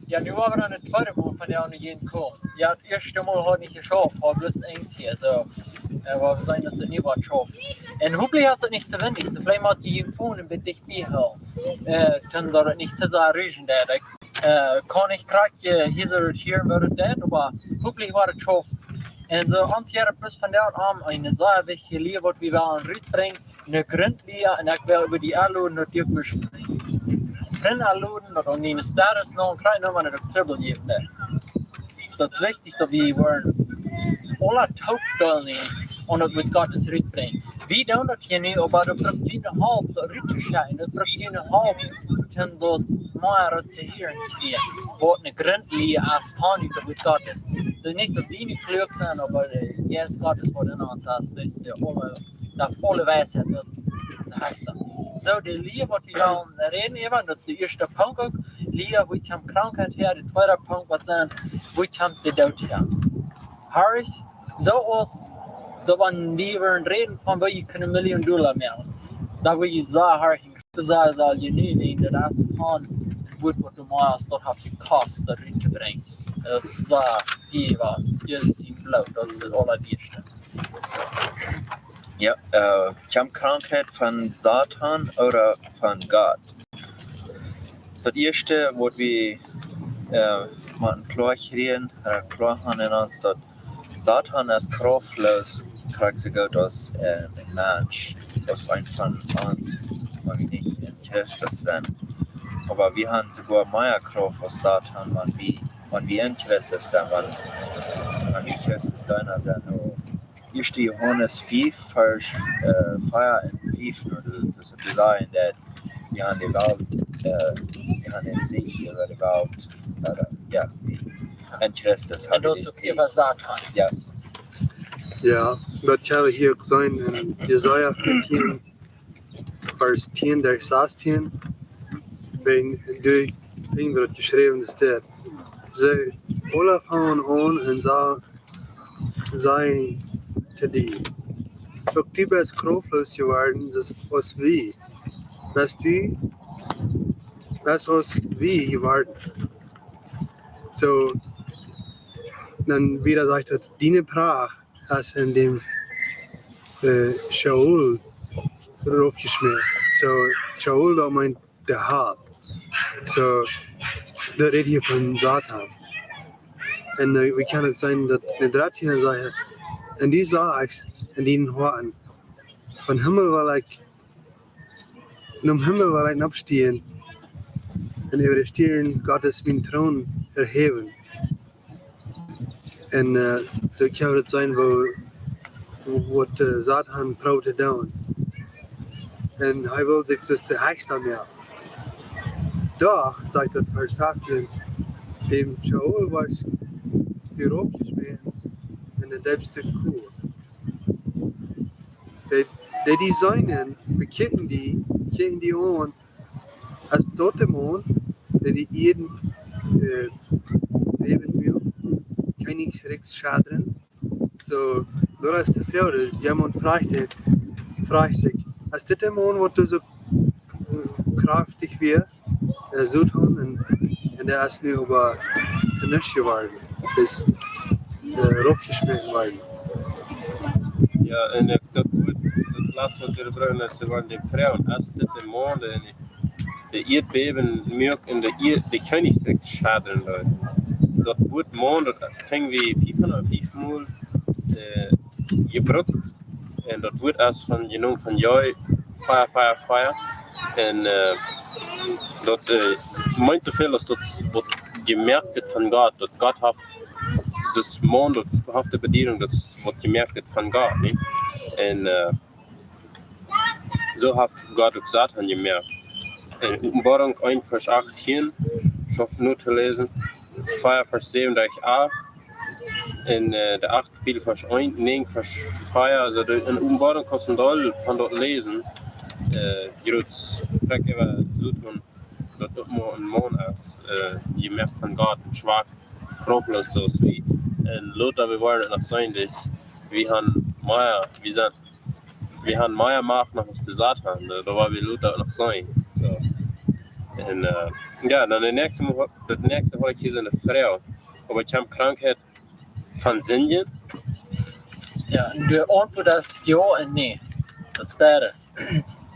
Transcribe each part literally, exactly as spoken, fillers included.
Jo, nu woa wie aun daut tweede Mol von de aundre komen. Jo, daut ieeschte Mol haud nich jeschauft, haud bloos een Enjst hia, soo. Äh, woa wie seenen, daut et nu woat schaufen. Un hopentlich es daut nich too windich, soo veleicht mott jie june Phone een bät dicht bie hoolen. Äh, dan daut et nich too sea ruschen deit. Ekj, äh, kaun nich krakjt, äh, hia soo hieren, woo daut deit, oba hopentlich woat et schaufen. Un soo, ons hia bloos von doa aun eene sea wichtje Lia, waut wie wellen rutbrinjen. Eene Grundlia, un ekj well äwa dee aunloden, daut dee uk verspreeden. Frind aunloden, daut aun dee Status noch een kjlien Numma en de Trubbel jäwen. Daut es wichtich, daut wie woaren aule toop deelnämen un daut Wuat Gottes rutbrinjen. Wie doonen daut hia nu, oba daut brukt diene Help, daut ruttoschekjen, daut brukt diene Help, om daut mea to hieren kjrieen. Waut eene Grundlia es von daut Wuat Gottes. Daut es nich, daut wie nu kluak sent, oba de Jeist Gottes, waut en ons es, daut es de aule daut aule Weisheit, daut es de Heilsdach. Soo, de Lia, waut wie dan räden äwa, daut es de ieeschte Punkt uk. Lia, woo kjemt Krankheit häa, de tweede Punkt, waut sent, woo kjemt de Doot häa. Horch, soo aus daut wan wie wellen räden von, woo jie kjennen Millioon Dolla moaken. Daut woat jie sea horchen, to sajen, saul jie nu nich, daut es von, waut, waut du machst, daut haft jekost, daut rut to brinjen. Daut es sea, hia wia Jesus sien Bloot, daut es daut auladietste. Jo, äh, kjemt Krankheit von Soton ooda von Gott? Daut ieeschte, waut wie, äh, motten kloa kjrieen, äh, kloa haben en ons, daut Soton es kraftlos, krakjt soo goot aus, äh, een Mensch, aus eena von ons, wan wie nich en Christus sent. Oba wie haben soogoa mea Krauft aus Soton, wan wie, wan wie en Christus sent, wan, wan wie Christus Deena sent. Nu, ieeschte Johanes fiew, Varsch, äh, vea un fief, nu, daut es, daut es een, daut wie haben de Welt, äh, wie haben dän Sieg äwa de Welt, äh, jo, wie en Christus haben dän Sieg. Un daut es uk äwa Soton. Jo. Jo, daut kjenn wie hia uk seenen en Jesaja vieetieen, Varsch tieen derch sastieen. Wan du finjst, waut jeschräwen steit. See aula fungen aun un sa-, säden to dee: Uk du best kraftlos jeworden, soo aus wie. Best du, best aus wie jeworden. Soo, dan wada sajcht daut, diene Pracht es en däm, äh, Scheol raufjeschmäten. Soo, Scheol, daut meent de Hal. Soo, daut rät hia von Soton. Un, äh, wie kjennen uk seenen, daut de dartieen sajcht, un du sajchst en dienen Hoaten: Vom Himmel well ekj nom Himmel well ekj noppstieen un äwa de Stierns Gottes mienen Troon erhäwen. Un, äh, soo kaun daut sennen, woo, waut, äh, Soton proowt to doonen. Un hee well sikj soo de Hechsta moaken. Doch, sajcht daut Varsch fieftieen, däm Scheol woascht du raufjeschmäten en de deepste Groow. Dee, dee die seenen, bekjikjen die, kjikjen die aun, aus daut de Maun, dee de Ieed, äh, bäwen muak, Kjennichrikjs schaddren. Soo, daut es de Froag, daut jemaunt froagt, froagt sikj, es dit de Maun, waut doa soo, äh, kjraftich wia, äh, Soton, un, un dee es nu oba to nuscht jeworden, es, äh, raufjeschmäten worden. Jo, un daut, daut Wuat, daut latste, waut wie brucken, es, wie woaren dee froagen, es dit de Maun, dee de Ieed bäwen muak un de Ieed, de Kjennichrikjs schaddren deed. Daut Wuat Maun, daut finj wie fiefhundatfief mol, äh, jebrukt. Un daut Wuat es von, jenomen von Joel vea, vea, vea. Un, äh, daut, äh, meent soo väl aus daut, waut jemoakt woat von Gott, daut Gott haft, dis Maun, daut haft de Bediedunk, daut waut jemoakt woat von Gott, nä? Un, äh, soo haft Gott uk Soton jemoakt. En Openboarunk eent Varsch achtieen, soo no to läsen, vea Varsch säwen derch acht, en, äh, de acht Kapitel Varsch eent, näajen Varsch vea, aulsoo de, en Openboarunk kaust een Deel von daut läsen, äh, jrod krakjt äwa Soton, daut uk mau een Maun es, äh, jemoakt von Gott, een schwak, kraftlos, soo aus wie. Un lota wie woaren daut noch seenen, daut wie haben mea, wie sent wie haben mea Macht noch aus de Soton, äh, daut woa wie lota noch seenen. Soo. Un, äh, Jo, dan de näakjste, de näakjste haud ekj hia soone Froag. Oba kjemt Krankheit von Sinden? Jo, un de Auntwuat es jo un nä. Daut es beides.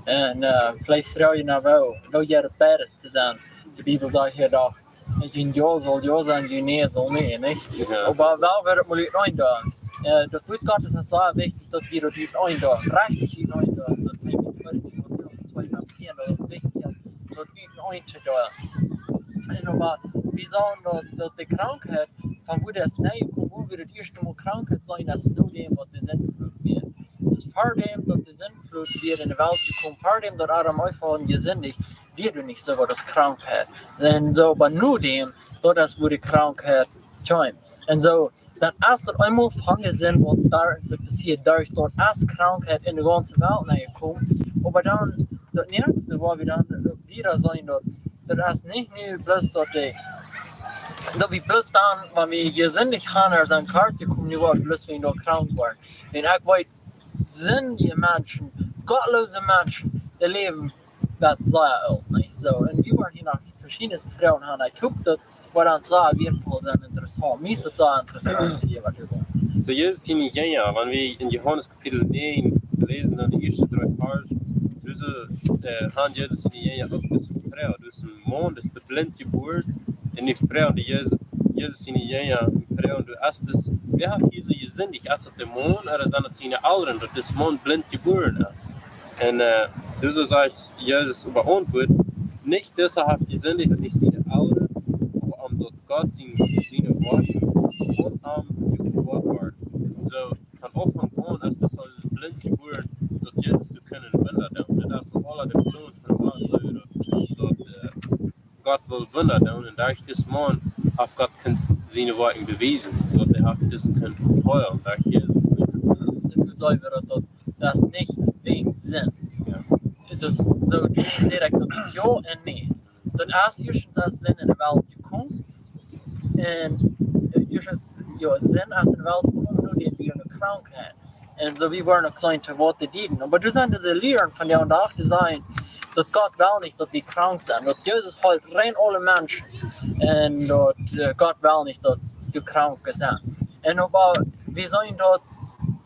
Un uh, veleicht froag jie nu, woo, woo jie beides to sennen. De Bibel sajcht hia doch, daut een Jo saul Jo sennen, een Nä saul Nä, nich? Jo. Oba woo woat daut mol utenaunda? Uh, daut Wuat Gottes es sea wichtich, daut wie daut utenaunda, rajcht utenaunda, daut wie daut tweede Timotäus twee Varsch vea, daut es wichtich, daut utenaunda to doonen. Un oba wie sajen daut, daut de Krankheit, von wua daut es, nä, von wua wie daut ieeschte Mol Krankheit seenen, es no däm waut de Sindflut wia. Daut es ver däm daut de Sindflut wia enne Welt jekomen, ver däm daut Adam un Eva hauden jesindicht, wia doa nich soo waut aus Krankheit. Un soo, oba no däm, daut es wua de Krankheit kjeem. Un soo, daut es daut eemol von de Sind waut doa soo passieet, doaderch daut es Krankheit enne gaunze Welt nenjekomen. Oba dan, daut näakjste, wua wie dan wada seenen, daut, daut es nich nu bloos daut de, daut wie bloos dan, wan wie jesindicht haben, aus een Kart jekomen, nu woat bloos wie doa krank woaren. Un ekj weet, sindje Menschen, gottloose Menschen, dee läwen bat sea oolt, nich soo? Un wie woaren hia noch veschiedne Froagen haben. Ekj hop daut woat ons sea wieetvoll sennen, interessaunt. Mie es daut sea interessaunt, hia waut hia woat. Soo, Jesus siene Jinja, wan wie en Johanes Kapitel näajen läsen, dan de ieeschte dree Varsch, dise, uh, han Jesus siene Jinja uk dise Froag. Daut es een Maun, daut es de blint jebuaren. Un dee froagen de Jesus, Jesus siene Jinja, froagen, daut es daut, wäa haft hia soo jesindicht? Es daut de Maun, ooda sent daut siene Elren, daut dis Maun blint jebuaren es? Un, uh, dise sajcht Jesus, oba auntwuat: Nich disa haft jesindicht un nich siene Elren, oba om daut Gott sien, siene Woakjen aun am jeopenboat worden. Soo, von Aunfank aun es daut aul blint jebuaren, daut Jesus doa kunn Wunda doonen. Daut es aul de Plon von Gott, soo daut, daut, uh, Gott well Wunda doonen. Un doaderch dis Maun haft Gott kunt siene Woakjen bewiesen, daut hee haft disen kunt heelen, doaderch Jesus. Soo, nu seenen wie daut, daut, daut es nich wäajen Sind. Jo. Daut es soo, daut es ieeschtens Jo un Nä. Daut es ieeschtens aus Sind enne Welt jekomen. Un, uh, ieeschtens, jo, Sind es enne Welt jekomen, no däm wia eene Krankheit. Un soo, wie woaren uk seenen, to waut dee dieden. Oba doa sent dise Lieren von dee aundre Sied, daut Gott well nich daut wie krank sent. Daut Jesus heelt rein aule Menschen. Un daut, uh, Gott well nich daut du krank best. Un oba wie seenen daut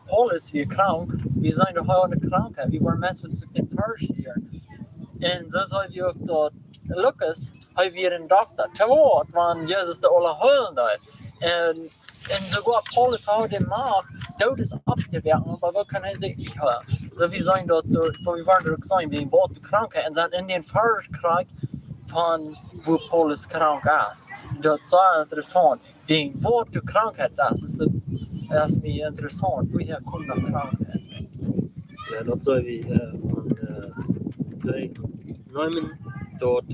Paulus wia krank, wie seenen daut hee haud eene Krankheit, wie woaren meist waut uk dän Varsch hia. Un soo seenen wie uk daut Lukas, hee wia een Dokta. Too waut, wan Jesus dee aula heelen deed. Un, un soogoa Paulus haud de Macht, Doodes auftowaken, oba woo kunn hee sikj nich heelen? Soo, wie seenen daut, daut, woo wie woaren daut uk seenen, wäajen waut de Krankheit, un sent en dän Varsch krakjt von wua Paulus krank es. Daut es sea interessaunt. Wäajen waut de Krankheit es, es daut, daut es mie interessaunt, wua hee kjemt no Krankheit. Jo, daut saj wie, uh, von, uh, dee neemen daut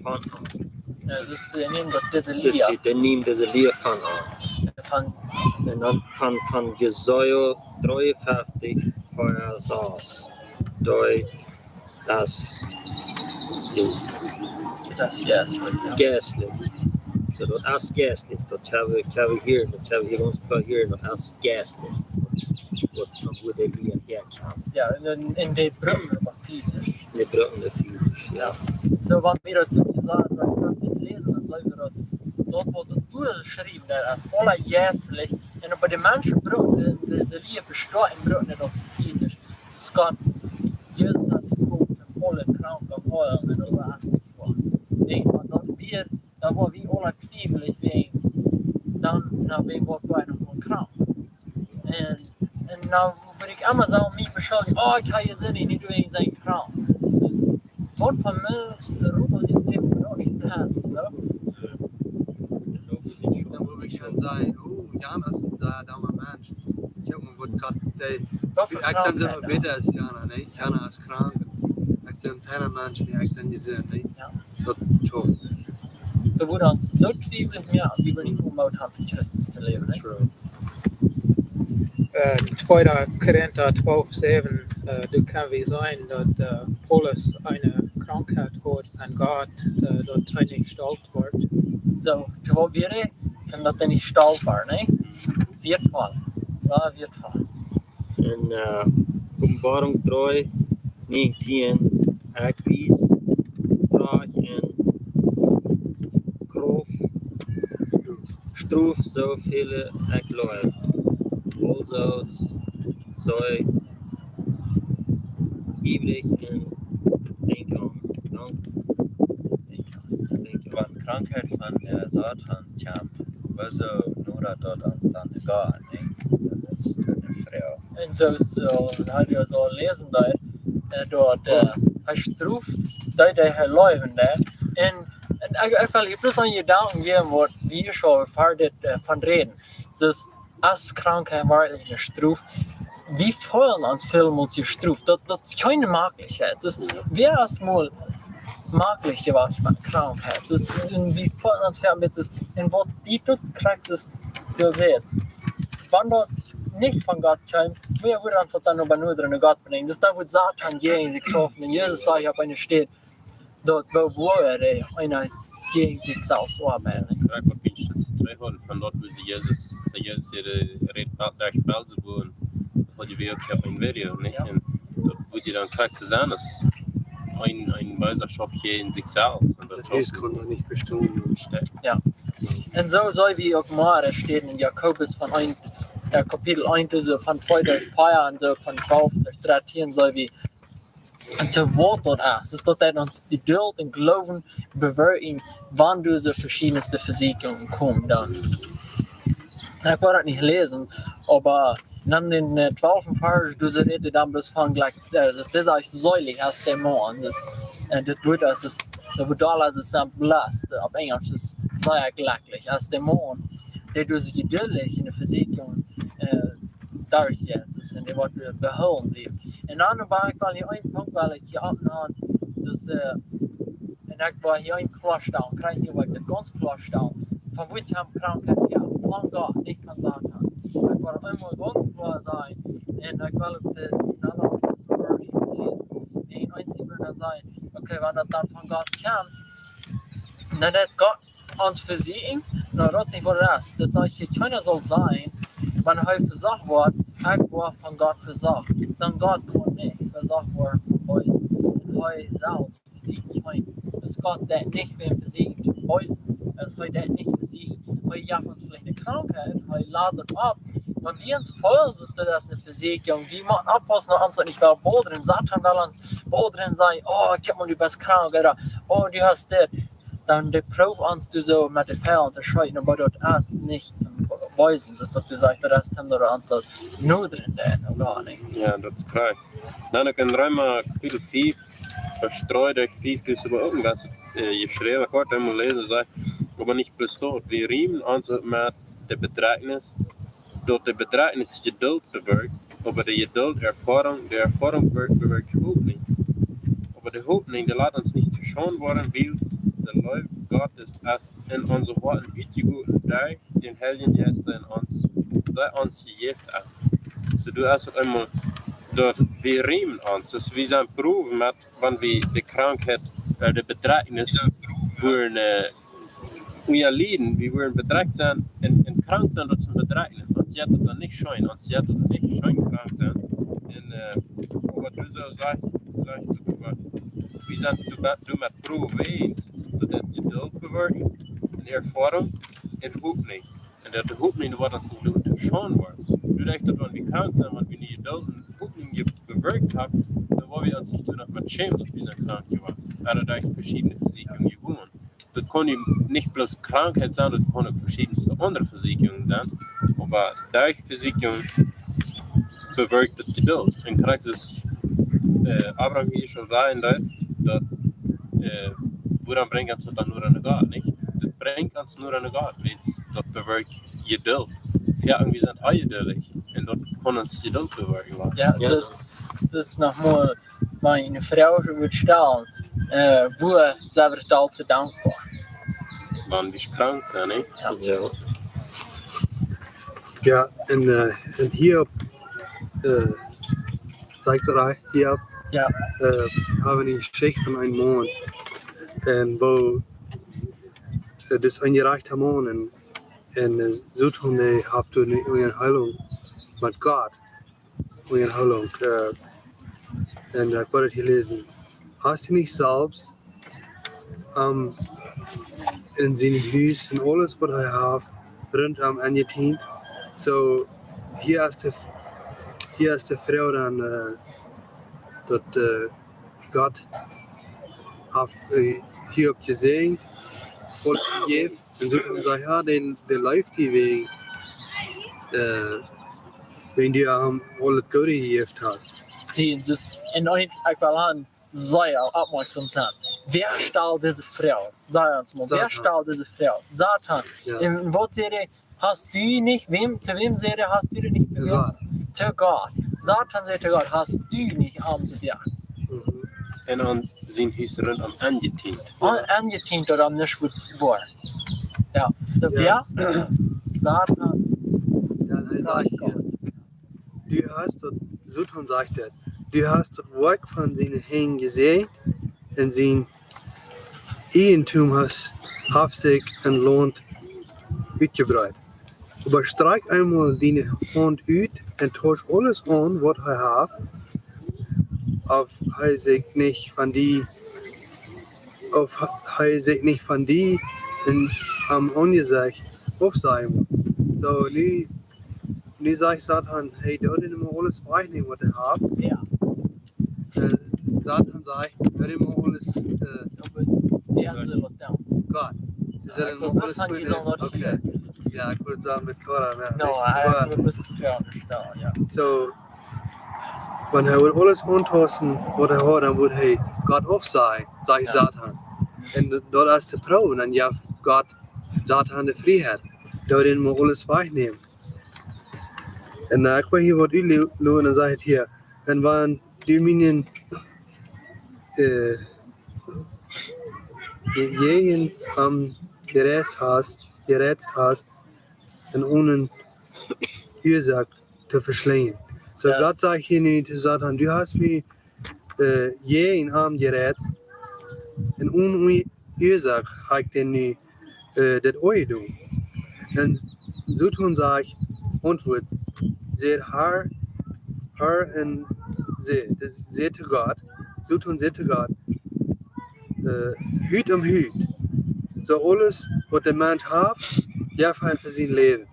von am. Jo, daut es, dee nämen daut, dise Daut Lia. See, dee nämen dise Lia von am. Von, Un dan von, von Jesaja dreeunfeftich, Varsch sas. Daut es, daut es jeistlich, jo. Jeistlich. Soo, daut es jeistlich. Daut hab wie, hab wie hia, daut hab wie hia gaunz kloa hia, daut es jeistlich. Waut, von wua dee Lia häakjemt. Jo, un, un, un dee brucken daut physisch. Dee brucken daut physisch, jo. Soo, wan wie daut jesajcht, wan wie daut läsen, dan seenen wie daut, daut waut doa jeschräwen es, es aules jeistlich. Un oba de Menschen brucken dee, dise Lia vestonen, brucken daut physisch. Daut es Gott, Jesus es jekomen, om aule Kranke to heelen, un daut es nich woa. Nä, wan daut wia, dan woa wie aule twiewellich wäajen, dan, dan wäajen woa wie noch mol krank. Un, un dan woa ekj emma soo mie beschuljen, oh, ekj hab jeseenen, nich doaräwa sie ekj krank. Daut, waut fa Mensch, Ruben, dee deit daut uk nich sennen, soo. Dan woa ekj dan sajen, oh, Jan es een doa, doa Mensch. Ekj hab mie waut Gott, dee, Daut ekj sie soo Krankheit, jo. Bäta aus Jan, nä? Jan es krank. Ekj sie een feina Mensch, nä? Ekj sie jesunt, nä? Jo. Daut schauft. Wie woaren ons soo twieweln, jo, wie woaren nich Moot haben, fa Christus to läwen, nä? True. Äh, tweede Korinta twalf säwen, äh, doa kjenn wie seenen daut, äh, Paulus eene Krankheit haud aun Gott, äh, daut hee nich stolt wort. Soo, doa wia hee, un daut hee nich stolt wort, nä? Wieetvoll. Soo wieetvoll. En, äh, Openboarunk dree, näajentieen, ekj wies, dree en Strof soo väl ekj leew. Aulsoo, soo iewrich un denkj aun. Dankj. Denkj aun. Wan Krankheit von de Soton kjemt, woo soo noda daut ons dan to gonen, nä? Daut es dan de Froag. Un soo es, äh, haud wie soo läsen doa, äh, daut, äh, hee stroft dee, dee hee leeft, nä? Un, un ekj, ekj well hia bloos een Jedanken jäwen, waut wie aul ver dit, äh, von räden. Daut es Krankheit werkjlich ne Strof. Wie feelen ons väl mol ne Strof. Daut, daut es kjeene Mäajlichkjeit. Daut es, wäa es mol mäajlich jewast met Krankheit? Daut es, un wie feelen ons väl met daut, un waut die doa kjricht, es, du sajchst, wan daut nich von Gott kjemt, wäa wudd ons daut dan oba nu aun Gott brinjen? Daut es dan, wua Soton jäajen sikj schauft. Un Jesus sajcht opp eene Städ, daut woo woat eena jäajen sikj selfst oabeiden. Krakjt waut wie stekj trigj hauden von daut, wua see Jesus, daut Jesus hia, äh, rät, Bel-, derch Beelzebul, haud wie uk hia een Video, nä? Jo. Un daut wudd je dan krakjt soo sennen, aus een, een Beesa schauft jäajen sikj selfst. Un daut Daut es, kaun daut nich bestonen. Stekjt. Jo. Un soo sell wie uk mea, et steit en Jakobus von een, äh, Kapitel eent, aulsoo von twee bat vea un soo von twalf bat dartieen, sell wie un to waut daut es, es daut daut ons Jedult un Gloowen bewirkjen, wan doa soo veschiedne Vesieekjungen komen dan. Ekj woa daut nich läsen, oba dan en, äh, twalften Varsch, doa rät hee dan bloos von jlikj, äh, daut es, daut es seelich aus de Maun. Daut, äh, daut Wuat es, es, daut Wuat doa es, es, äh, blessed, opp Enjlisch es sea jlekjlich, aus de Maun, dee doa soo jeduldich enne Vesieekjunk, äh, derchjeit, daut es, un dee woat, äh, behoolen, dee. Un dan, oba ekj well hia een Punkt, well ekj hia oppnanen, daut es, äh, un ekj well hia een kloastalen, krakjt hia well ekj daut gaunz kloastalen. Von wua kjemt Krankheit, jo, von Gott, nich von Soton. Ekj well eemol gaunz kloa sennen, un ekj well uk de, de aundre Wieed läsen. Dee eent, dee wudden dan sajen, okay, wan daut dan von Gott kjemt, dan haft Gott ons vesieekjt, nu, daut es nich waut daut es. Daut sajcht hia, kjeena saul sajen, wan hee vesocht woat, ekj woa von Gott vesocht. Dan Gott kaun nich vesocht woaren von Beesen. Un hee selfst vesieekjt kjeenem. Daut Gott deit nich wäm vesieekjen toom Beesen. Daut hee deit nich vesieekjen. Hee jeft ons veleicht ne Krankheit, hee lat et opp. Oba wie ons feelen, daut es ne Vesieekjunk. Wie motten oppaussen, daut ons daut nich well bodren. Soton well ons bodren, sajen, oh, kjikj mol, du best krank, ooda, oh, du hast dit. Dan dee proowen ons doa soo met de Pijl to schieten, oba daut es nich toom Beesen, daut es daut du sajchst, daut es dan daut ons daut nodren deit, ooda nich. Jo, daut es krakjt. Dan uk en Reema Kapitel fief, Varsch dree bat fief, daut es oba uk een bät, äh, jeschräwen, ekj woa daut eemol läsen, sajcht, oba nich bloos daut, wie riemen ons uk met de Bedrängnis, daut de Bedrängnis Jedult bewirkjt, oba de Jedult Erfoarunk, de Erfoarunk bewirkjt, bewirkjt Hopninj. Oba de Hopninj, dee lat ons nich to Schaund woaren, wiels de Leew Gottes es en onse Hoaten utjegoten derch dän Heiljen Jeist, dee en ons, dee ons jejäft es. Soo, daut es uk eemol daut, wie riemen ons, daut wie sent proowt met wan wie de Krankheit, äh, de Bedrängnis wudden, äh, unjalieden, wie wudden bedrekjt sennen un, un krank sennen, daut es ne Bedrängnis. Ons jeit daut dan nich scheen, ons jeit daut nich scheen krank sennen. Un, äh, oba du soo sajchst, sajchst du, oba wie sent doa met, doa met proowt, daut daut Jedult bewirkjt, ne Erfoarunk, ne Hopninj. Un daut de Hopninj, dee woat ons nich to Schaund woaren. Du denkjst daut wan wie krank sent, wan wie nich Jedult un Hopninj je-, bewirkjt haben, dan woa wie ons nich doa noch met schämen, daut wie sent krank jeworden. Oba daut es veschiedne Vesieekjungen jeworden. Daut kaun nich bloos Krankheit sennen, daut kaun uk veschiedne aundre Vesieekjungen sennen. Oba derch Vesieekjung bewirkjt daut Jedult. Un krakjt soo aus, äh, Abraham hia aul säd, daut, daut, äh, wuarom brinjt ons daut dan noda aun Gott, nich? Daut brinjt ons noda aun Gott, wiels daut bewirkjt Jedult. Jo, un wie sent onjeduldich. Un daut kaun ons Jedult bewirkjen, wa? Jo, jo. Daut es, daut es noch mol, wan ekj ne Froag wudd stalen, äh, woo sent wie daut aulsoo dankboa? Wan wie krank sent, nä? Jo. Jo. Jo, un, äh, un hia, äh, saj ekj daut rajcht, hia, jo, äh, hab wie ne Jeschicht von een Maun. Un woo, äh, daut es een jerajchta Maun un, un, äh, soo tun, dee haft doa ne Unjaheelunk met Gott. Unjaheelunk, äh, un, äh, ekj woa daut hia läsen. Hast du nich selfst, ähm, en sien Hus un aules waut hee haft, rundom aunjetieent. So, hia es de, hia es de Froag dan, äh, daut, äh, Gott haft, äh, Hiob jesäajent, aul jejäft, un Soton sajcht, jo, dee, dee leeft die wäajen, äh, wäajen du am aul daut Goode jejäft hast. See, daut es, un ekj, ekj well aun sea oppmoakjsom sennen. Wäa stalt dise Froag? Saj ons mol, wäa Soton. Stalt dise Froag? Soton. Jo. Un waut säd hee? Hast du nich, wäm, to wäm säd hee, hast du nich bewäat? To Gott. To Gott. Soton säd to Gott, hast du nich am bewäat? Mhm. Un aun sien Hus rundom aunjetieent. Aun-, aunjetieent daut am nuscht woat woaren. Jo, soo Jo. Wäa? Soton. Jo, hee sajcht hia, du hast daut, Soton sajcht daut, du hast daut Woakj von siene Henj jesäajent un sien Eijentum hast, haft sikj em Launt utjebreet. Oba strakj eemol diene Haunt ut un tausch aules aun, waut hee haft, auf hee sikj nich von die, auf hee sikj nich von die en, em Aunjesecht aufsajen woat. So, nu, nu sajcht Soton, hey, doo dän mau aules wajchnämen, waut hee haft. Jo. Äh, Soton sajcht, doo dän mau aules, äh, Jo, oba wäa saul daut doonen? Gott. Jo, ekj wull bloos sajen, dee saul daut hia. Okay. Jo, ekj wull sajen, met Clara, jo. No, ekj wull bloos sajen, jo, jo. So, wan hee wudd aules auntauschen, waut hee haud, dan wudd hee Gott aufsajen, sajcht Jo. Soton. Un daut es de Proow, dan jeft Gott Soton de Frieheit. Doo dän mau aules wajchnämen. Un, äh, ekj well hia waut utlo-, loten, dan sajcht hee hia, un wan du mienen, äh, je-, jäajen am jereizt hast, jereizt hast, un onen Uasoak to veschlinjen. So, Jo. Gott sajcht hia nu to Soton, du hast mie, äh, jäajen am jereizt, un onen Ua-, Uasoak hab ekj die nu, äh, dit aunjedonen. Un Soton sajcht, auntwuat, säd Herr, Herr un säd, daut säd to Gott, Soton säd to Gott, äh, Hut om Hut. So aules, waut de Mensch haft, jeft hee fa sien Läwen.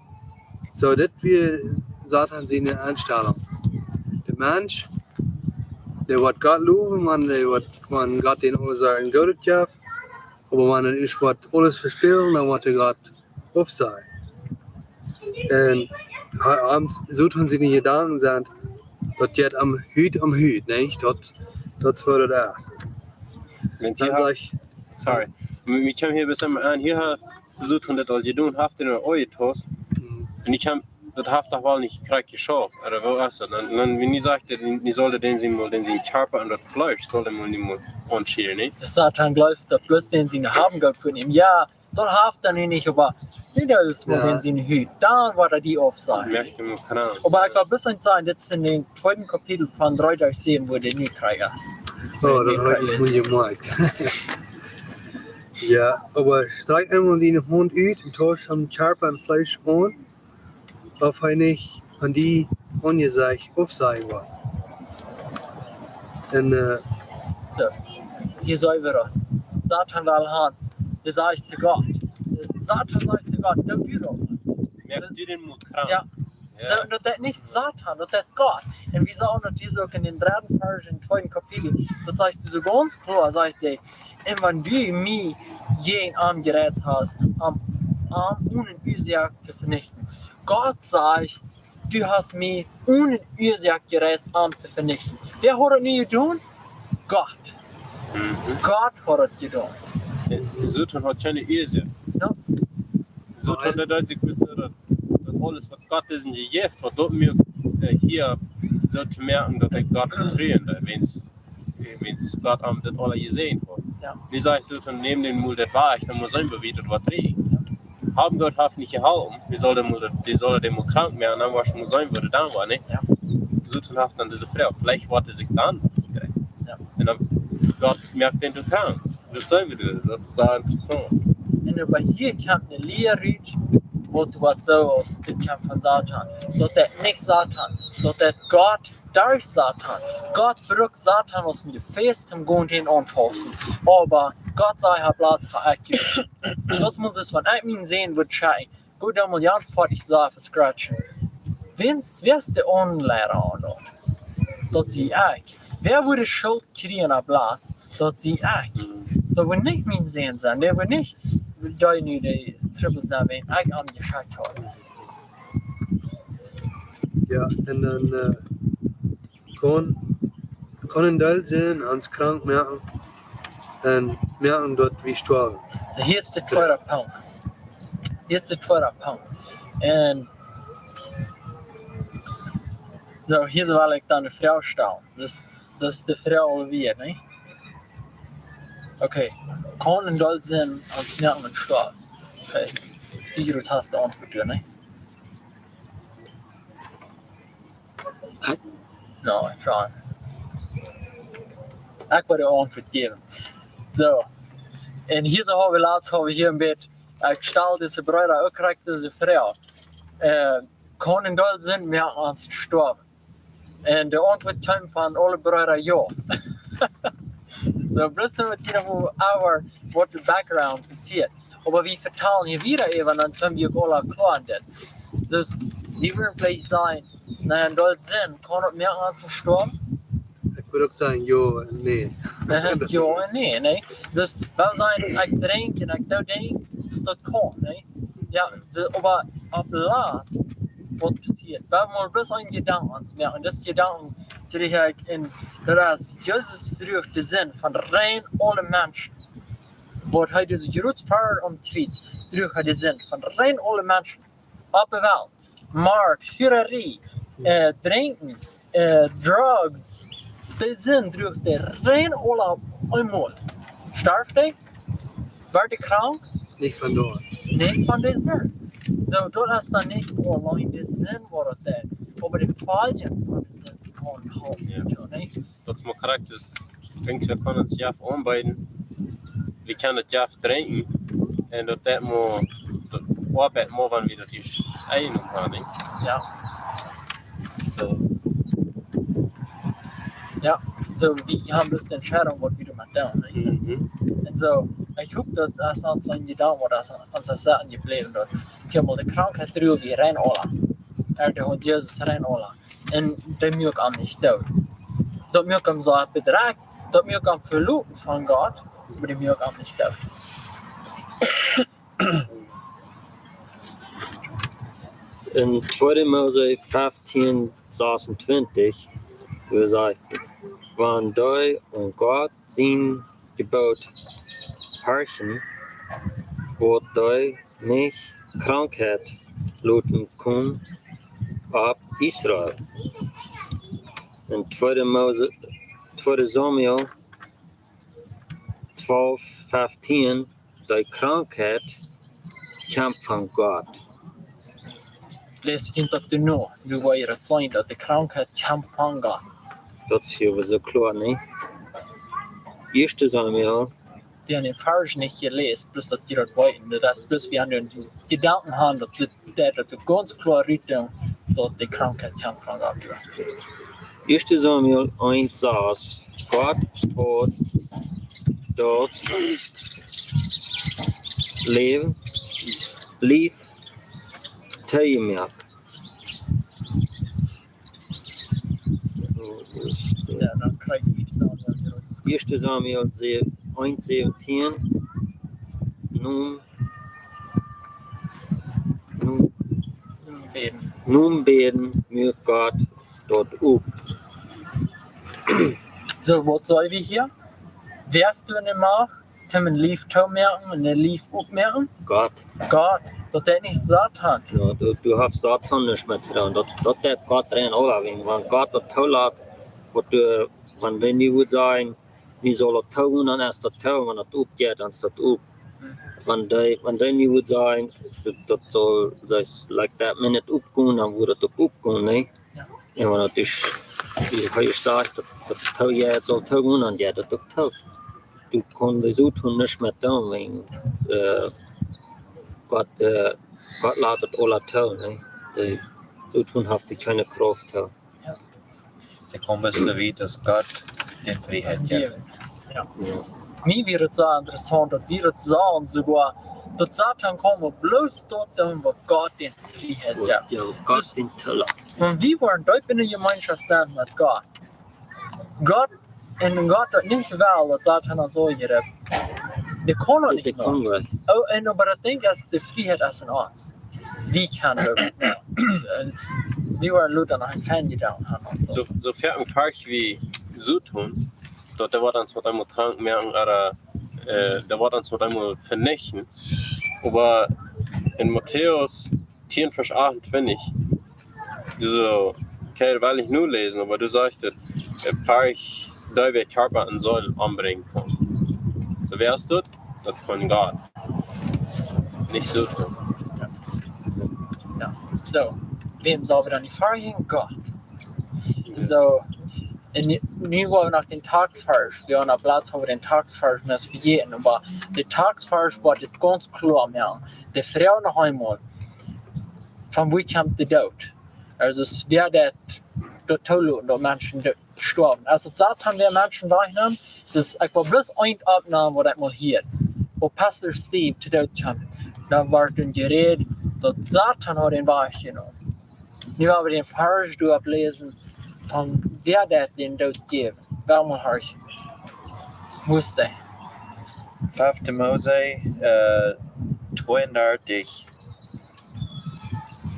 So, dit wia Soton siene Enstalunk. De Mensch, dee woat Gott lowen, wan dee woat, wan Gott dän aule Sachen Goodet jeft, oba wan hee es, woat aules vespälen, dan woat hee Gott aufsajen. Un hee, am, Soton siene Jedanken sent, daut jeit om Hut om Hut, nä? Daut, daut es waut daut es. Wan Dan hia, saj ekj, sorry. Wie, wie komen hia bie am aun, hia haft Soton daut aul jedonen, haft hee noch aunjetost. Mhm. Un ekj hab, daut haft doch woll nich krakjt jeschauft, ooda woo es daut? Dan, dan, wan hee sajcht, daut hee, hee saul dän sienen mol, dän sienen Kjarpa un daut Fleesch, saul hee mol nich mol aunschieren, nä? Daut Soton jleeft, daut bloos dän sien Habengoot fa am. Jo, daut haft hee nu nich, oba nu daut es mol Jo. dän siene Hut, dan woat hee die aufsajen. Moakt am mol krank. Oba ekj well bloos eent sajen, dit es en dän tweeden Kapitel von dree derch säwen, wua dee nu krakjt es. Oh, daut hab ekj nich jemoakjt. Jo, oba strakj eemol diene Haunt ut un tausch am Kjarpa un Fleesch aun, auf hee nich von die Aunjesecht aufsajen woat. Un, äh, So, hia sent wie dan. Soton well han, dee sajcht to Gott. Soton sajcht to Gott, doo du daut. Moak du dän mol krank. Jo. Jo. So, daut deit nich Soton, daut deit Gott. Un wie sajen daut hia uk en dän dredden Varsch, en tweeden Kapitel, daut sajcht soo gaunz kloa, sajcht hee, un wan du mie jäajen am jereizt hast, am, am onen Uasoak to venichten. Gott sajcht, du hast mie onen Uasoak jereizt am to venichten. Wäa haft daut nu jedonen? Gott. Mhm. Gott haft daut jedonen. Soton haft kjeene Uasoak. Jo. Soton, daut deit sikj bloos soo, daut, daut aules, waut Gott disen jejäft haft, daut mie, äh, hia soo to moaken, daut ekj Gott vetruen doo, wan, wan Gott am daut aula jesäajent haft. Jo. Wie saj ekj, Soton, näm dän mol daut wajch, dan mott sennen, woo wiet daut woat rieekjen. Jo. Habengoot haft nich jeholpen, wie sullen dän mol, wie sullen dän mol krank moaken, dan woat mol sennen, woo daut dan woat, nä? Jo. Soton haft dan dise Froag, veleicht woat hee sikj dan krank. Jo. Un dan Gott moakt dän doa krank. Daut sent wie, daut es sea interessaunt. Un oba hia kjemt ne Lia rut, waut, waut soo aus dit kjemt von Soton. Daut deit nich Soton, daut deit Gott derch Soton. Gott brukt Soton aus een Jefäs, om Gott auntopaussen. Oba Gott sajcht, hab Plauz fa ekj. Daut mott es, wan ekj mien Sän wudd schekjen, Go dan mol Jan foadich soo scratchen. Wäa, wäa es de Aunleida aun daut? Daut sie ekj. Wäa wudd de Schult kjrieen opp Latst? Daut sie ekj. Daut wudd nich mien Sän sennen. Dee wudd nich, dee nu de Trubbel sennen, wan ekj am jeschekjt haud. Jo, un dan, äh, kaun, kaun een Deel sennen, ons krank moaken un moaken daut wie stoawen. Hia es de tweede Punkt. Hia es de tweede Punkt. Un soo, hia well ekj dan de Froag stalen. Daut, daut es de Froag aul wada, nä? Okay. Kaun een Deel sennen, ons moaken stoawen. Okay. Dee Grupp haft de Auntwuat, nä? Ekj? No, ekj froag. Ekj woa de Auntwuat jäwen. Soo. Un hia soo hab wie latst, hab wie hia een bät, ekj stal dise Breeda uk krakjt dise Froag. Äh, kaun een Deel sennen, moaken ons stoawen? Un de Auntwuat kjeem von aule Breeda jo. Soo, bloos daut jie noch mol, waut de Background passieet. Oba wie vetalen hia wada äwa, dan kjenn wie uk aula kloa sennen. Soo, wie wudden veleicht sajen, na, een Deel sennen, kaun daut moaken ons stoawen? Ekj wudd uk sajen, jo un nä. Jo un nä, nä? Soo, wan wie sajen, ekj drinkj un ekj doo Dinja, es daut kaun, nä? Jo, soo, oba opp Latst, waut passieet? Wie haben mol bloos een Jedanken aun ons moaken. Un dise Jedanken kjrieech ekj en, daut es, Jesus druach de Sind von rein aule Menschen. Waut hee dise Jrut ver aum Kjriez, druach hee de Sind von rein aule Menschen opp de Welt. Mord, Hurarie, äh, drinkjen, äh, drugs, de Sind druach dee rein aula eemol. Storf dee? Wort dee krank? Nich von doa. Nich von de Sind. Soo, daut es dan nich auleen de Sind, waut daut deit. Oba de Foljen von de Sind kaun halpen, jo, nä? Daut es mau krakjt, soo, ekj denkj, wie kjennen ons Jeff aunbeeden. Wie kjennen daut Jeff drinkjen. Un daut deit mau, daut oabeit mau, wan wie daut ieescht enjenomen haben, nä? Jo. Soo. Jo, soo, wie haben bloos de Entscheidunk, waut wie doamet doonen, nä? Mhm. Un soo, ekj hop, daut es ons een Jedanken, waut es ons, ons es sitten jebläwen, daut kjemol de Krankheit druach wie rein aula. Ea, dee haud Jesus rein aula. Un dee muak am nich doot. Daut muak am soo bedrekjt, daut muak am veloten von Gott, oba dee muak am nich doot. En tweede Mose feftieen sasuntwintich, doa sajcht et: Wan dee aun Gott sien Jeboot horchen, woat dee nich Krankheit loten komen opp Israel. En tweede Mose, tweede Samuel twalf feftieen, dee Krankheit kjemt von Gott. Läs junt daut doa no, doa woa jie daut seenen, daut de Krankheit kjemt von Gott. Daut es hia soo kloa, nä? Ieeschte Samuel. Dee haben dän Varsch nich jeläst, bloos daut jie daut weeten. Daut es bloos, wie haben dän Jedanken haben, daut dit, daut, daut gaunz kloa rut, daut de Krankheit kjemt von Gott. Ieeschte Samuel eent sas: Gott haud daut Läwen, Lief toojemoakt. Soo es de Jo, dan kjrieech ekj dee Sachen hia rut. Ieeschte Samuel se-, eent säwentieen. Nom, nom, Nom bäden. Nom bäden muak Gott daut op. Soo, waut saj wie hia? Wäa es doa enne Macht, toom een Lief toomoaken un een Lief opmoaken? Gott. Gott, daut deit nich Satan. Jo, du, du hast Satan nuscht met to doonen. Daut, daut deit Gott rein aula wäajen. Wan Gott daut toolat, waut du, wan dee nu wudd sajen, nu saul daut too, dan es daut too, wan daut opjeit, dan es daut op. Hm. Wan dee, wan dee nu wudd sajen, daut, daut saul, daut es like that minute opgonen, dan wudd daut uk opgonen, nä? Jo. Un wan daut es, wie hee sajcht, daut, daut too jeit, saul too, dan jeit daut uk too. Du kaust dee Soton nuscht met doonen, wäajen, äh, Gott, äh, Gott lat daut aula too, nä? Dee Soton haft kjeene Krauft too. Jo. Dee kjemt bloos soo wiet aus Gott dän Frieheit jeft. Jo. Jo. Mie wia et soo interessaunt, daut wie daut sagen, soogoa Daut Satan kaun mau bloos daut doonen, waut Gott dän Frieheit jeft. Jo, Gott dän Toolat. Wan wie woaren deep enne Jemeenschoft sennen met Gott, Gott, un Gott daut nich well, daut Satan ons aunjript, dee kaun daut nich moaken. Oh, un oba daut Dinkj es, de Frieheit es en ons. Wie kjennen daut. Wie woaren lota noch een kjlien Jedanken haben. Soo, soo foaken foaken wie soo doonen, daut dee woat ons waut eemol krank moaken, ooda, äh, dee woat ons waut eemol venichten. Oba en Matäus tieen Varsch achtuntwintich, du soo, okay, daut well ekj nu läsen, oba du sajchst daut, äh, foaken dee wäa Kjarpa un Seel ombrinjen kaun. Soo, wäa es daut? Daut kaun Gott. Nich soo. Jo. Soo, wäm saul wie dan nich foaken? Gott. Jo. Soo, un nu, nu woa wie no dän Taksvarsch. Wie haben opp Plauz haben wie dän Taksvarsch, un daut es vejäten, oba de Taksvarsch woat et gaunz kloa moaken. De Froag noch eemol: Von wua kjemt de Doot? Aulsoo, es wäa daut, daut toloten, daut Menschen do-, stoawen? Aus daut Satan wäa Menschen wajchnämen, daut ekj well bloos eent oppnämen, waut ekj mol hia opp Pastor Steve to Doot kjeem, dan woat doa jerät, daut Satan haud dän wajchjenomen. Nu woa wie dän Varsch doa opp läsen, von wäa daut dän Doot jeef. Well wie mol horchen. Woo es dee? Fefte Mose, äh, tweeundartich,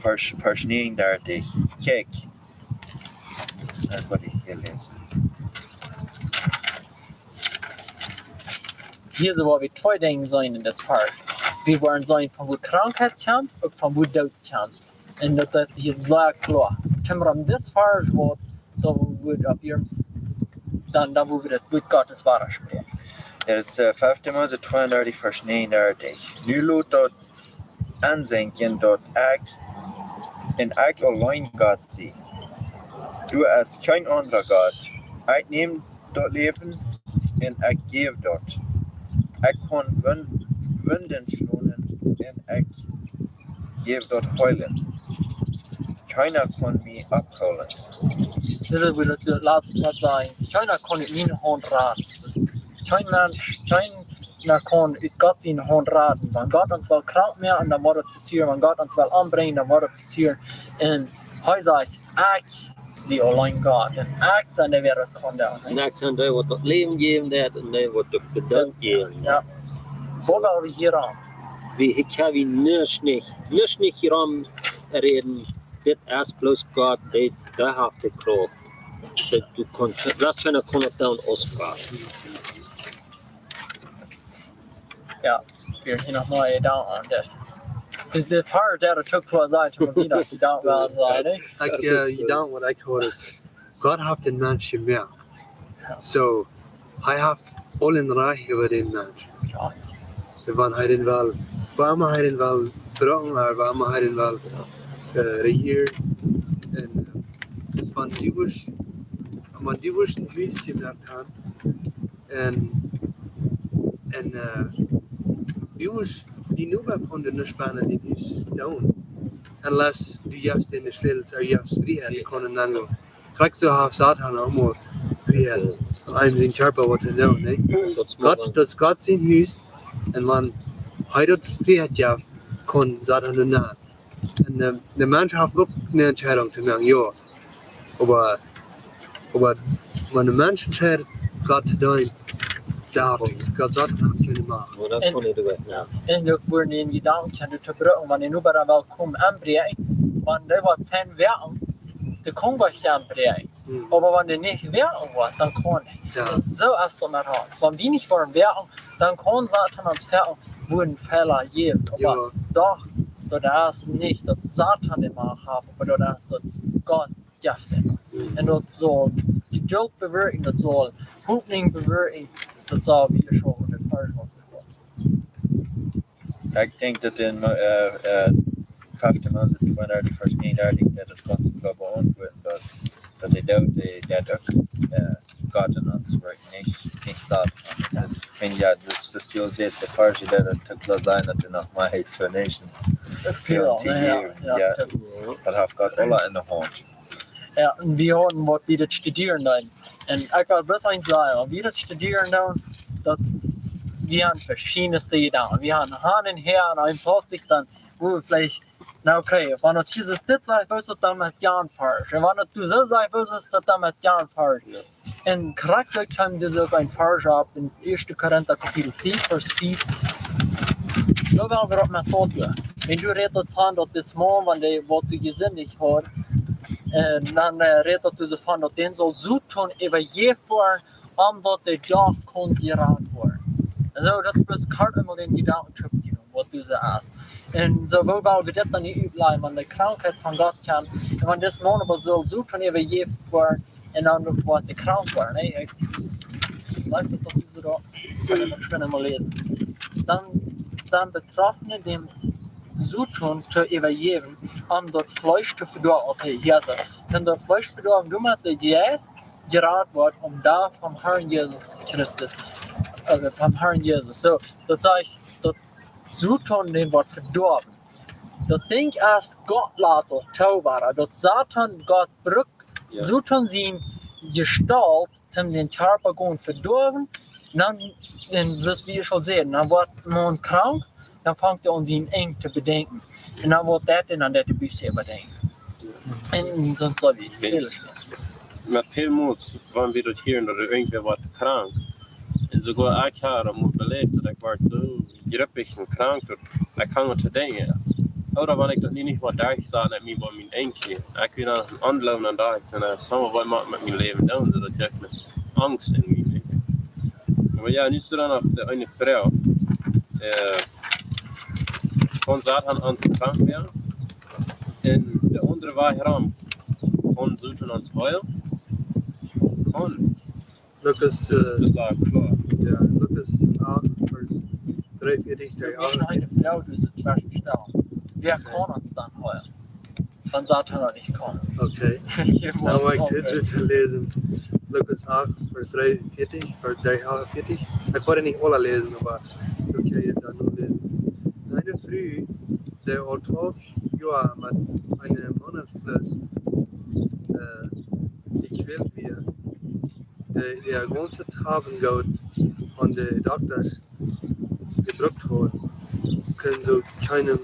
Varsch, Varsch näajenundartich. Kjikj. Daut woa ekj hia läsen. Hia soo woa wie twee Dinja seenen en dit Varsch. Wie woaren seenen von wua Krankheit kjemt, uk von wua Doot kjemt. Un daut, daut hia sea kloa. Kjemma om dit Varsch woat, daut woat opp iernst, dan, dan woa wie daut Wuat Gottes wada spräakjen. Jo, daut es, äh, fefte Mose tweeundartich, Varsch näajenundartich. Nu lot daut ensenkjen, daut ekj un ekj auleen Gott sie. Doa es kjeen aundra Gott. Ekj näm daut Läwen un ekj jäw daut. Ekj kaun Wun-, Wunden schlonen un ekj jäw daut Heelen. Kjeena kaun mie oppholen. Dit es, woo daut de latste Poat sajcht: Kjeena kaun ut miene Haunt raden. Daut es kjeen Mensch, kjeena kaun ut Gott siene Haunt raden. Wan Gott ons well krank moaken, dan woat daut passieren. Wan Gott ons well ombrinjen, dan woat daut passieren. Un hee sajcht: Ekj sie auleen Gott. Un ekj sie dee, wäa daut kaun doonen. Un ekj sie dee, waut daut Läwen jäwen deit, un dee, waut daut de Doot jäwen deit. Jo. Soo well wie hia aun. Wie, ekj hab hia nuscht nich, nuscht nich hia aun räden. Dit es bloos Gott, dee, dee haft de Krauft. Dee, du kaust, daut kjeena kaun daut doonen aus Gott. Jo, wie haben hia noch mea Jedanken aun dit. Dit, dit Varsch, daut es uk kloa, sajcht, waut wie noch Jedanken aun sennen, nä? Ekj, äh, Jedanken, waut ekj hia hab, es, Gott haft dän Mensch jemoakt. Jo. Soo, hee haft aul een Rajcht äwa dän Mensch. Jo. Un wan hee dän well, wua emma hee dän well brucken, ooda wua emma hee dän well, äh, rejieren. Un, äh, daut wan du wurscht, wan du wurscht een Hus jemoakt haben, un, un, äh, du wurscht, dee Noba kaun nuscht bie dän Hus doonen. Unless du jefst dän de Schlätels, ooda jefst Frieheit, dee kaun nengonen. Krakjt soo haft Satan uk mau Frieheit. Jo. Aun eenem sien Kjarpa waut to doonen, nä? Daut es Gott, daut es Gott sien Hus. Un wan hee daut Frieheit jeft, kaun Satan doa nenn. Un, ähm, de Mensch haft uk eene Entscheidunk to moaken, jo. Oba, oba wan de Mensch entscheit, Gott to deenen, dan haft Gott, Satan haft kjeene Macht. Jo, daut kaun nich doa, jo. Un uk wua een Jedanken kaun doa to brucken, wan dee Noba well komen aunbräakjen, wan dee waut fein woakjen, dee kaun waut aunbräakjen. Hm. Oba wan dee nich woakjen woat, dan kaun nich. Jo. Un soo es daut met ons. Wan wie nich woaren woakjen, dan kaun Satan ons foaken wua een Fäla jäwen. Oba jo, doch, daut es nich daut Satan de Macht haft, oba daut es daut Gott jeft. Hm. Un daut saul Jedult bewirkjen, daut saul Hopninj bewirkjen, daut saul wie soo enne Farbe. Ekj denkj daut en, äh, äh, fefte Mose tweeundartich, Varsch eenundartich, daut daut gaunz kloa beauntwuat, daut, daut dee Doot, dee, daut uk, äh, Gott en ons woat nich, nich saten. Jo. Ekj finj, jo, daut, daut es de ieeschte Varsch, daut daut uk well sennen, daut doa noch mea Explanations väl, väl to jo, jäwen, jo, jo. Daut, daut haft Gott aula en de Haunt. Jo, un wie haben waut wie daut studieren dan. Un ekj well bloos eent sajen, wan wie daut studieren dan, daut es, wie haben verschiedenste Gedanken. Wir haben Hand und Her und einfach sich dann, wo wir vielleicht, na okay, wenn Jesus dit sagt, wo ist das dann mit Jan falsch? Und wenn du so sagst, wo ist das dann mit Jan falsch? Ja. En krakjt soo kjemt dis uk een Varsch opp en Ieeschte Korinta Kapitel fief, Varsch fief. Soo well wie daut met Gott doonen. Wan du rätst doavon daut dis Maun, wan dee waut jesindicht haud, un dan, äh, rätst du doavon daut dän saul Soton äwajäft woaren, om daut dee doch kunn jerat woaren. Un soo, daut es bloos kort eemol dän Jedanken trigj to gonen, waut du sajchst. Un soo, woo well wie dit dan nich utlajen, wan de Krankheit von Gott kjemt, un wan dis Maun oba saul Soton äwajäft woaren, un dan woat hee krank woaren, nä? Ekj, ekj jleew daut, daut wie soo doa, ekj kaun daut schwind mol läsen. Dan, dan betroffene däm Soton to äwajäwen, om daut Fleesch to vedoawen. Okay, hia es et. Dan daut Fleesch vedoawen, doamet de Jeist jerat woat, om doa vom Harn Jesus Christus, äh, vom Harn Jesus. Soo, daut sajcht, daut Soton dän woat vedoawen. Daut Dinkj es, Gott lat daut too woaren. Daut Soton, Gott brukt, ja, Soton siene Jestault, om dän Kjarpa gonen vedoawen. Dan, dan, soo aus wie aul säden, dan woat de Maun krank, dan fangt hee aun sien Enj to bedenkjen. Un dan woat daut, un dan daut hee bie sikj bedenkjt. Un soo sell wie väl. Met väl Mol, wan wie daut hieren, daut irjentwäa woat krank. Un soogoa ekj hab daut mol beläft, daut ekj wort soo jrippich un krank, daut ekj kaun nich to denkjen. Ooda wan ekj daut nu nich mea derchsach, daut mie bie mien Enj kjeem. Ekj wia dan aun Onjloowen aun daut, ekj säd, na, saj mol, waut mott ekj met mien Läwen doonen, daut jeft mie Angst en mien Läwen. Oba jo, nu es doa dan noch de eene Froag. Äh, kaun Soton ons krank moaken? Un de aundre Wajch rom, kaun Soton ons heelen? Kaun. Lukas, äh, daut es uk kloa. Jo, Lukas acht, Varsch dreeunvieetich, ekj mucht noch eene Froag tweschen stalen. Wäa kaun ons dan heelen, wan Soton daut nich kaun? Okay. Ekj mucht dan mol wieda läsen. Lukas acht, Varsch dreeunvieetich, Varsch dreeunvieetich. Ekj kaun nich aula läsen, oba okay, dan mol läsen. Eene Fru, dee aul twalf Joa met eene Monatsfless, äh, jekwält wia, dee äa gaunzet Haben Jelt aun de Doktasch jedrukt haud, kunn soo kjeenem,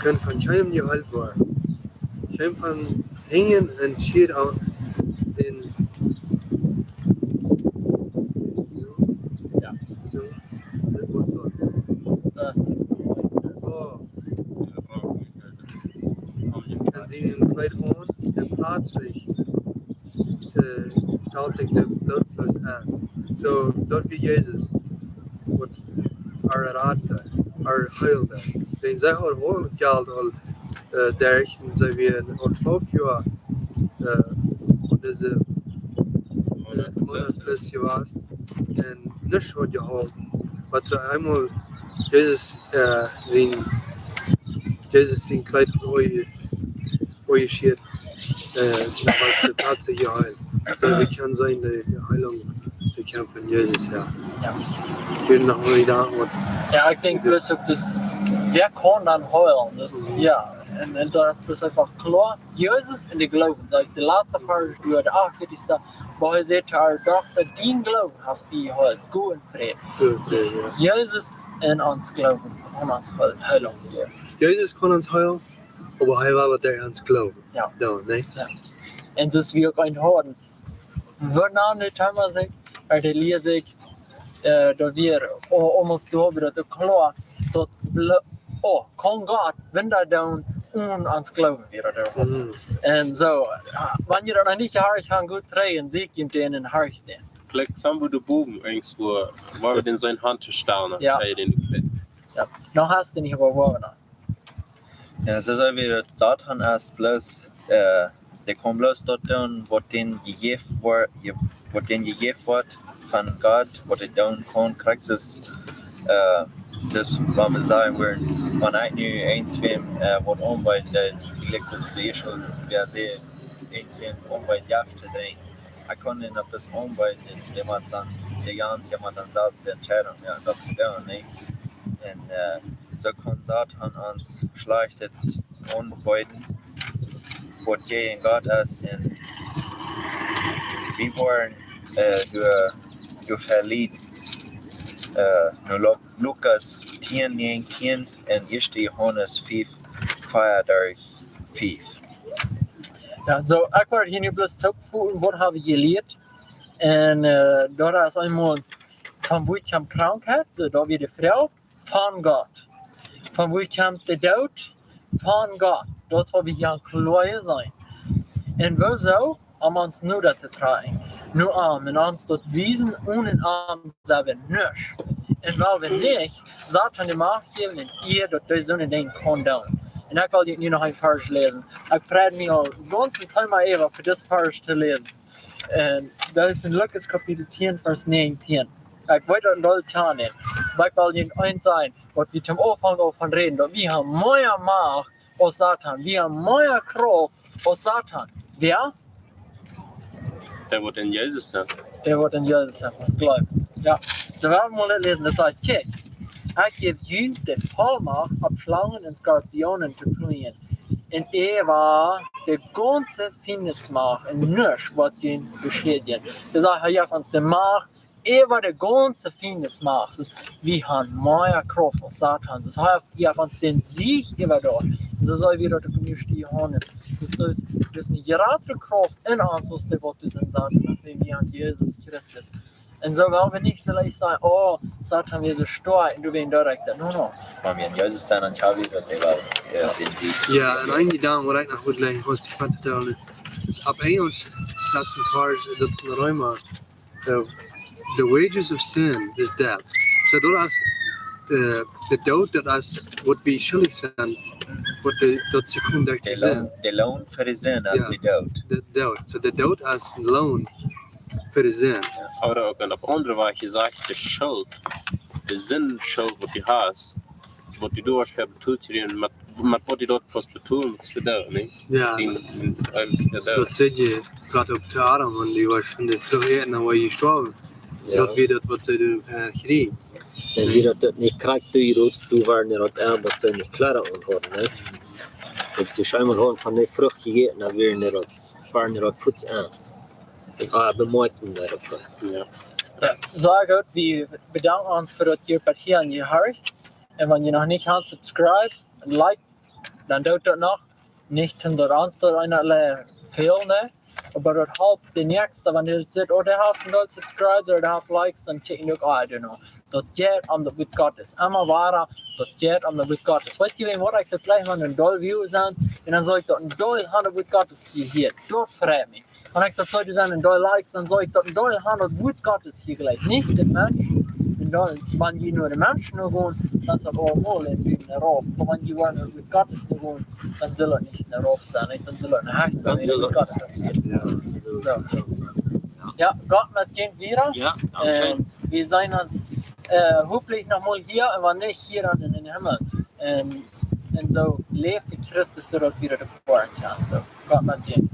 kunn von kjeenem jeheelt woaren. Kjeem von hinjen un schiet aun dän, soo, jo, soo, dit woat soo. Daut es, oh. Un siene Kjleet aun, un pletslich, äh, stalt sikj de Blootfluss aun. Soo, daut wia Jesus, waut äa Rada, äa Heilda. Dän see haud aul Jelt aul, äh, derch, un see wia aul twalf Joa, äh, aun dise, äh, Monatsfless jewast. Un nuscht haud jeholpen. Oba soo eemol Jesus, äh, sien, Jesus sien Kjleet aun, aunjeschieet, äh, dan wort see pletslich jeheelt. Soo, wie kjennen seenen, de, de Heilunk, dee kjemt von Jesus, jo. Jo. Ekj well noch mol doa waut. Jo, ekj denkj, daut es uk, daut, wäa kaun dan heelen? Daut, mhm, jo, un, un daut es bloos eefach kloa. Jesus un de Gloowen, sajcht de latste Varsch, doa de achtundvieetichste, wua hee sajcht, äa Dochta, dien Gloowen haft die jeheelt, go en Fräd. Go en Fräd, jo. Jesus un ons Gloowen kaun ons Heil-, Heilunk jäwen. Jesus kaun ons heelen, oba hee well daut derch ons Gloowen. Jo. Jo, nä? Jo. Un soo aus wie uk een hauden, woo nu de Thema sajcht, ea de Lia sajcht, äh, daut wia, oh, aulmols doa wia daut uk kloa, daut blo-, oh, kaun Gott Wunda doonen onen ons Gloowen wia daut uk. Mhm. Un soo, ah, wan jie daut noch nich horcht, goot trigj un sieekjt dän un horcht dän. Kjikj, soo woo de Bogen irjentwua, wua wie dän sent aunjestalt, jo, hee dän kjricht. Jo, noch hast du nich äwa Bogen. Jo, soo aus wie daut Soton es bloos, äh, dee kaun bloos daut doonen, waut dän jejäft woat, je-, waut dän jejäft woat von Gott, waut hee doonen kaun, krakjt soo aus, äh, daut, waut wie sajen wudden, wan ekj nu eent wäm, äh, waut aunbeeden, dan kjikj, daut es de ieeschte, wäa see eent wäm aunbeeden, Jeft to drinkjen. Ekj kaun dän opp daut aunbeeden, un dee mott dan, de Jans, dee mott dan selfst de Entscheidunk, jo, daut to doonen, nä? Un, äh, soo kaun Soton ons schlajchtet aunbeeden, waut jäajen Gott es, un wie woaren, äh, doa, doa velieden. Äh, nu Lu-, Lukas tieen näajentieen un ieeschte Johanes fief, vea derch fief. Jo, soo, ekj wull hia nu bloos toopvoten, waut hab wie jelieet? Un, äh, daut es eemol von wua kjemt Krankheit, soo daut wia de Froag, von Gott. Von wua kjemt de Doot? Von Gott. Daut es waut wie hia kloa seenen. Un woo soo? Om ons noda to trakjen. No am, un ons daut wiesen, onen am sent wie nuscht. Un wiels wie nich Soton de Macht jäwen, un hee daut dee soone Dinja kaun doonen. Un ekj well junt nu noch een Varsch läsen. Ekj freid mie aul gaunz een Tiet äwa fa dit Varsch to läsen. Un daut es en Lukas Kapitel tieen, Varsch näajentieen. Ekj weet daut een doll tjane. Oba ekj well junt eent sajen, waut wie toom Aunfank aul von räden, daut wie haben mea Macht aus Soton. Wie haben mea Krauft aus Soton. Wäa? Dee waut en Jesus sent. Dee waut en Jesus sent, jleew. Jo. Soo, wie wellen mol dit läsen, daut sajcht: Kjikj, ekj jäw junt de Vollmacht, opp Schlangen un Skorpionen to plunjen. Un äwa de gaunze Fiendesmacht, un nuscht woat junt beschädjen. Daut sajcht, hee jeft ons de Macht äwa de gaunze Fiendesmacht. Daut es, wie haben mea Krauft aus Soton. Daut sajcht, hee jeft ons dän Siech äwa daut. Un soo sell wie daut uk nu haben. Daut es, daut es eene jratre Krauft en ons aus dee waut en Soton, aus wan wie aun Jesus Christus. Un soo well wie nich soo leicht sajen: "Oh, Soton, wie sent stoakj, un du best doa rajcht." No, no. Wan wie en Jesus sent, dan haben wie daut äwa, jo, dän Siech. Jo, un een Jedanke waut ekj noch wull läggen, waut ekj wea vetalen. Es opp Enjlisch, daut es een Varsch, daut es en Reema. The, the wages of sin is death. Soo daut es, äh, de Doot, daut es waut wie schuldich sent, waut de, daut es de Grund, daut de Loon, de Loon fa de Sind es, jo, de Doot. De Doot. Soo de Doot es een Loon fa de Sind. Jo. Ooda uk opp aundre Wies jesajcht, de Schult, de Sindschult, waut du hast, waut du doa hast fa betolt to kjrieen, met, met waut du daut kaust betolen, es de Doot, nich? Jo. Dien, dien, äh, de Doot. Daut sajcht hee, jrod uk to Adam, wan dee wia von de Frucht äten, dan wia hee jestorwen. Jo. Daut wia daut, waut see dan, äh, kjrieejen. Un wia daut, daut nich krakjt, du, du, du wia nich daut, äh, waut see nich kloa aunhauden, nä? Aus dee eemol hauden von de Frucht jejäten, dan wia nich daut, wia nich daut fuaz aun. Un, ah, bemoakjten daut uk. Jo. Jo, sea goot, wie bedanken ons fa daut jie waut hia aunjehorcht. Un wan jie noch nich haben subscribe un like, dan doot daut noch. Nich om daut ons daut eena le-, fält, nä? Oba daut halpt de Näakjste, wan dee sitt, oh, dee haft een doll subscribes, ooda dee haft likes, dan check uk, ah, I don't know. Daut jeit om daut Wuat Gottes. Emma wada, daut jeit om daut Wuat Gottes. Weet jie, waut ekj daut jlikj, wan een doll views sent, un dan saj ekj daut een doll han daut Wuat Gottes hia, hia. Daut freit mie. Wan ekj daut saj, doa sent een doll likes, dan saj ekj daut een doll han daut Wuat Gottes hia jlikjt. Nich de Mensch, een doll, wan jie no de Menschen no gonen, dan es daut aulemol een bät rauf. Oba wan jie woaren no daut Wuat Gottes no gonen, dan saul daut nich rauf sennen, nich? Dan saul daut een Hecht sennen, dan saul daut Gottes sennen. Jo, soo. Soo. Jo, Gott met junt wieda. Jo, dankscheen. Un wie seenen ons, äh, hopentlich noch mol hia, un wan nich, hia dan en dän Himmel. Un, un soo läft Christus, soo daut wie daut erfoaren kjennen. Soo, Gott met junt.